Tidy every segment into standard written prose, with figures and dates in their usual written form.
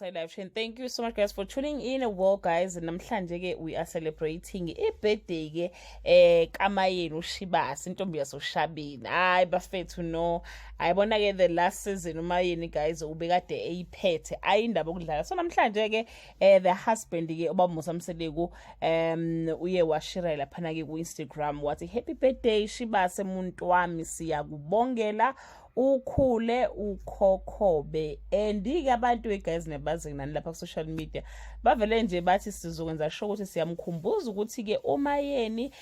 to Live Chain. Thank you so much, guys, for tuning in. Well, guys, namhlanje ke we are celebrating i-birthday ke kaMayeni uShibasi, intombi yasoShabini. Hayi bafethu, no. Ayibona ke, the last season uMayeni, guys, ubekade eyiphethe ayindaba okudlala. So namhlanje ke the husband ke, ubaba Musa Mseleku, uye washare laphana ke ku Instagram, wathi, "Happy birthday Shibase, muntu wami, siyakubongela, ukhule ukhokhobe." And ke abantu, guys, nebazi nani lapha ku social media, bavele nje bathi sizokwenza sure ukuthi siyamkhumbuza ukuthi ke uMayeni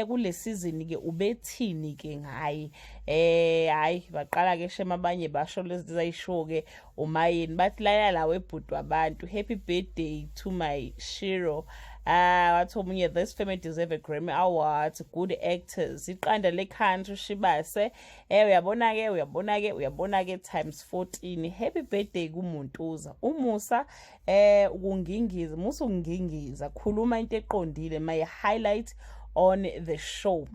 kule season ke ubethini ke ngaye. Hayi, baqala ke shema, abanye basho lezi zayisho ke uMayeni, bathi laya la webhuti wabantu, "Happy birthday to my Shiro." Ah, wathi omunye, "This family deserve a Grammy Award, good actors, iqanda le country Shibase." Uyabona ke, uyabona ke, uyabona ke, times 14. Happy birthday kumuntuza umusa ukungingiza, musa ukungingiza, khuluma into eqondile, my highlight on the show.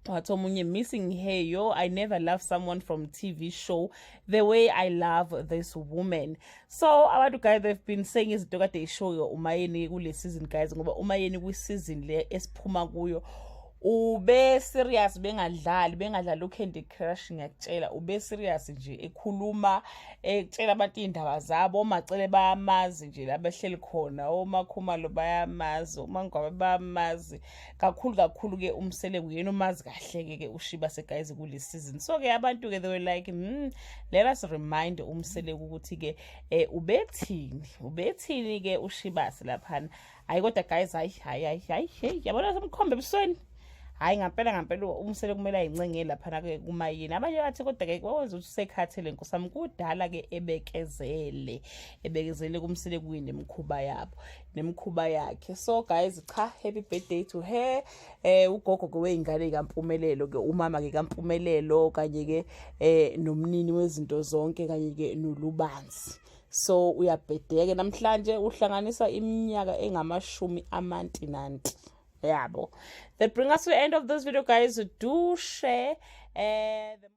Wathi omunye, "Missing her, yo. I never love someone from TV show the way I love this woman." So abantu, guys, they've been saying izinto kade ishoyo uMayeni kule season, guys, ngoba uMayeni kwi-season le esiphuma kuyo ube serious, bengadlali, bengadlali uCandy Crush. Ngiyakutshela, ube serious nje, ekhuluma, ekutshela abantu iy'ndaba zabo. OMacele bayamazi nje la behleli khona, oMakhumalo bayamazi, oMangwabe bayamazi kakhulu kakhulu-ke. UMseleku yena umazi kahle-ke ke uShibase, guys, kule season. So-ke abantu-ke, they were like, let us remind uMseleku ukuthi-ke ubethini, ubethini-ke uShibase laphana." Hayi kodwa guys, hayi hayi hayi hayi, hey, yabona, semkhombe ebusweni. Hhayi, ngampela ngampela uMsele kumele ayincenge laphana-ke kuMayeni. Abanye bathi kodwa-ke kwakwenza ukuthi usekhathele, nkosami, kudala-ke ebekezele, ebekezele kuMsele kuyi nemikhuba yabo, nemikhuba yakhe. So guys, cha, happy birthday to her. Ugogo-ke wey'ngane kaMpumelelo-ke, umama-ke kaMpumelelo, kanye-ke nomnini wezinto zonke, kanye-ke nolubanzi. So uyabhedeke namhlanje, uhlanganisa iminyaka engamashumi amantinanti yabo. That bring us to the end of this video, guys. Do share the